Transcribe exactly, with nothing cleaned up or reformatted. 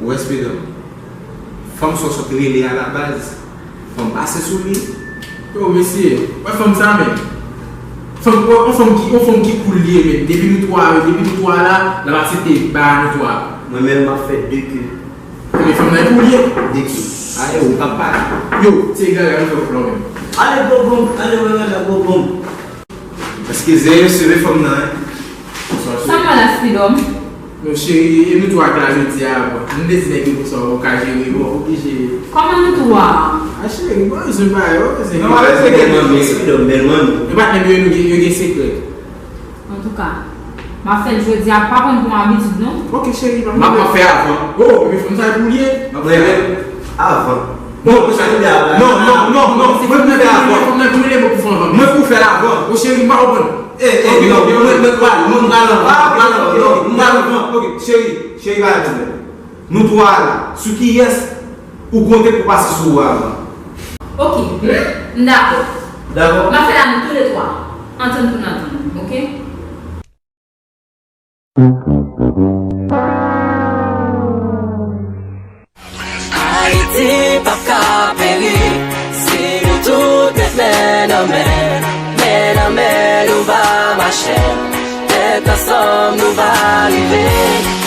Ou wè Speedom? Fanm sa w sot rele a la baz, fanm pase sou li. Yo, mesye, wè fanm sa menm. Fanm, wè, yon fanm ki, yon fanm ki cool li ye menm. Depi nou twa, depi nou twa la, l ap aksepte ba nou twa. Mwen menm, m ap fè de ke. Ebyen, fanm nan e pou li ye. De ke. Aye, ou pa pale. Yo, se egal, nou fè pou nou menm. Ale, gwo bonm, ale, wè, wè, la, gwo bonm. Eskize, yo sere fanm nan, en. Sa m wè la, Speedom? Non, cheri, e nou twa k la jodi a, bon. Nou te di nèg yo konsa, ou ka jere, bon, oblije. Kòman nou twa? A, cheri, bon, yo bezwen ba yo, bezwen. Non, pa bezwen gen manmi, Speedom, bèl manmi. E pa tnè yo, yo gen, yo gen sekrè. Antouka, m ap fè l jodi a, pa pran l pou yon abitid, non. Ok, cheri, pa pwoblèm. M ap fè avan. Oh, men fanm sa e pou li ye. M ap fè avan. Non, non, non, non, non. Mwen pou fè l avan. Mwen pou fè l avan. Bon, cheri, m pa konprann. Eh, eh, non, mwen, mwen pral, mwen pral avan, mwen pral avan, non, mwen pral avan. Ok, cheri, cheri, pa gen pwoblèm. Nou twa la, sou kiyès ou konte pou pase sou ou avan? Ok, m dakò. Dakò? M ap fè la nou tou le twa. Antann pou n antann, ok? Ayiti p ap ka peri si nou tout met men nan men. Men nan men nou va mache, tèt ansanm nou va rive.